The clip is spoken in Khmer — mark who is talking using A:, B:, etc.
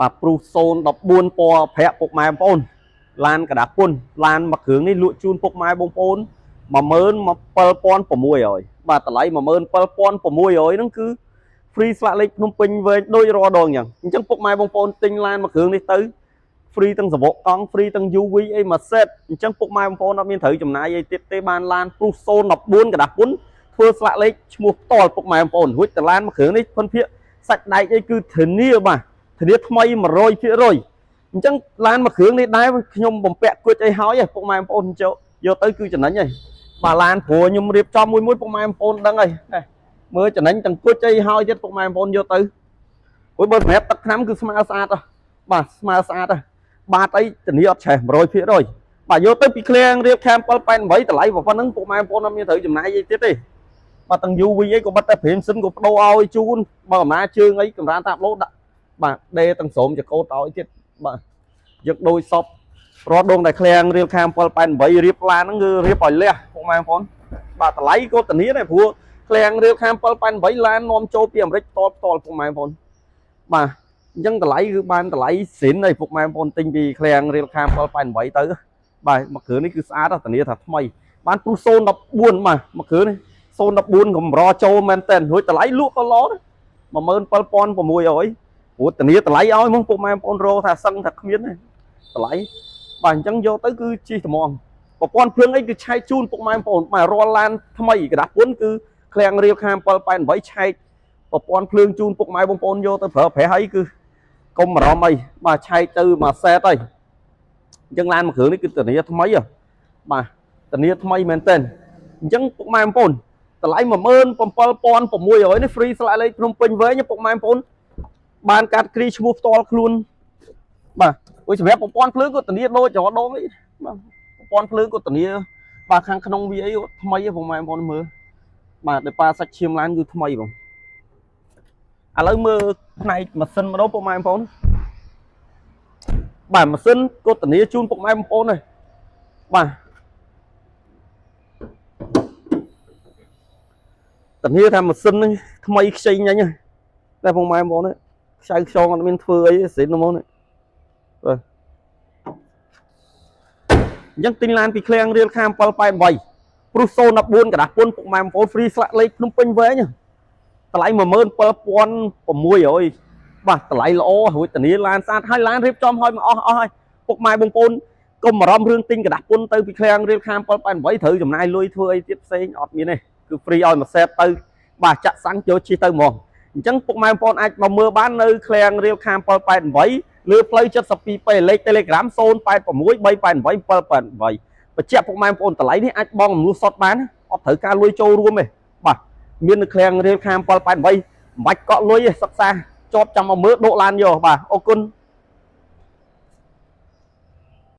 A: បាទ Prius 014ពណ៌ប្រាក់ពុកម៉ែបងប្អូនឡានក្រដាសពុនឡានមួយគ្រឿងនេះលក់ជូនពុកម៉ែបងប្អូន17600បាទតម្លៃ17600ហ្នឹងគឺ free ស្លាកលេខភ្នំពេញវែងដូចរាល់ដងអញ្ចឹងអញ្ចឹងពុកម៉ែបងប្អូនទិញឡានមួយគ្រឿងនេះទៅ free ទាំងសបកកង់ free ទាំង UV អីមួយ set អញ្ចឹងពុកម៉ែបងប្អូនអត់មានត្រូវចំណាយអីទៀតទេបានឡាន Prius 014ក្រដាសពុនធ្វើស្លាកលេខឈ្មោះផ្ទាល់ពុកម៉ែបងប្អូនរួចតឡានមួយគ្រឿងនេះផុនភាកសាច់ដែកអីគឺធានាបាទធានាថ្មី100%អញ្ចឹងឡានមួយគ្រឿងនេះដែរខ្ញុំបំពាក់គុជអីហើយពុកម៉ែបងប្អូនចូលយកទៅគឺចំណេញហើយបាទឡានព្រោះខ្ញុំរៀបចំមួយមួយពុកម៉ែបងប្អូនដឹងហើយមើលចំណេញទាំងគុជអីហើយទៀតពុកម៉ែបងប្អូនយកទៅព្រោះបើសម្រាប់ទឹកថ្នាំគឺស្មើស្អាតបាទស្មើស្អាតបាទអីធានាអត់ឆេះ100%បាទយកទៅពីឃ្លាំងរៀបខាម788តម្លៃប៉ុណ្ណឹងពុកម៉ែបងប្អូនអត់មានត្រូវចំណាយអីទៀតទេបាទទាំង UV អីក៏បិទតែព្រាមសិនក៏បដូរឲ្យជូនបើកំណាជើងអីកម្រានតាប់លោដាក់បាទដេទាំងស្រោមចកោតឲ្យទៀតបាទយកដូចសពរាល់ដងដែលឃ្លាំងរៀបខាម788រៀបឡានហ្នឹងគឺរៀបឲ្យលះពុកម៉ែបងប្អូនបាទតម្លៃក៏ធានាដែរព្រោះឃ្លាំងរៀបខាម788ឡាននាំចូលពីអាមេរិកផ្ទាល់ផ្ទាល់ពុកម៉ែបងប្អូនបាទអញ្ចឹងតម្លៃគឺបានតម្លៃសិនហើយពុកម៉ែបងប្អូនទិញពីឃ្លាំងរៀលខាម788ទៅបាទមួយគ្រឿងនេះគឺស្អាតធានាថាថ្មីបាន Prius 014បាទមួយគ្រឿងនេះ014កម្រចូលមែនតើរួចតម្លៃលក់ក៏ល្អដែរ17600ព្រោះធានាតម្លៃឲ្យហ្មងពុកម៉ែបងប្អូនរកថាសឹងថាគ្មានទេតម្លៃបាទអញ្ចឹងយកទៅគឺជីត្មងប្រព័ន្ធភ្លើងអីគឺឆែកជូនពុកម៉ែបងប្អូនបាទរាល់ឡានថ្មីក្រដាសពុនគឺឃ្លាំងរៀលខាម788ឆែកប្រព័ន្ធភ្លើងជូនពុកម៉ែបងប្អូនយកទៅប្រើប្រាស់អីគឺកុំបារម្ភអីបាទឆែកទៅមួយសេតអីអញ្ចឹងឡានមួយគ្រឿងនេះគឺធានាថ្មីបាទធានាថ្មីមែនទែនអញ្ចឹងពុកម៉ែបងប្អូនតម្លៃ17600នេះ free ស្លាកលេខភ្នំពេញវែងពុកម៉ែបងប្អូនបានកាត់គ្រីឈ្មោះផ្ទាល់ខ្លួនបាទអូយសម្រាប់ប្រព័ន្ធភ្លើងក៏ធានាដូចរដងអីបាទប្រព័ន្ធភ្លើងក៏ធានាបាទខាងក្នុងវាអីថ្មីពុកម៉ែបងប្អូនមើលបាទដោយប៉ាសាច់ឈាមឡានគឺថ្មីបងឥឡូវមើលផ្នែកម៉ាស៊ីនម្ដងពុកម៉ែបងប្អូនបាទម៉ាស៊ីនក៏ធានាជូនពុកម៉ែបងប្អូនដែរបាទធានាថាម៉ាស៊ីននេះថ្មីខ្ចីញញតែពុកម៉ែបងប្អូនខ្ចៅខ្យងអត់មានធ្វើអីសិនហ្មងនេះបាទអញ្ចឹងទិញឡានពីឃ្លាំងរៀលខាម788 Prius 014ក្រដាសពុនពុកម៉ែបងប្អូន free ស្លាកលេខភ្នំពេញវែងតម្លៃ17600បាទតម្លៃល្អរួចធានាឡានស្អាតហើយឡានរៀបចំឲ្យមកអស់អស់ហើយពុកម៉ែបងប្អូនកុំបារម្ភរឿងទិញក្រដាសពុនទៅពីឃ្លាំងរៀលខាម788ត្រូវចំណាយលុយធ្វើអីទៀតផ្សេងអត់មានទេគឺ free ឲ្យមួយសេតទៅបាទចាក់សាំងចូលជិះទៅហ្មងអញ្ចឹងពុកម៉ែបងប្អូនអាចមកមើលបាននៅឃ្លាំងរៀលខាម788លើផ្លូវ72ពេលេខ Telegram 086 388 788បញ្ជាក់ពុកម៉ែបងប្អូនតម្លៃនេះអាចបងរំលោះសុតបានអត់ត្រូវការលុយចូលរួមទេបាទមាននៅឃ្លាំងរៀលខាម788មិនបាច់កក់លុយទេសិក្សាជាប់ចាំមកមើលដកឡានយកបាទអរគុណ។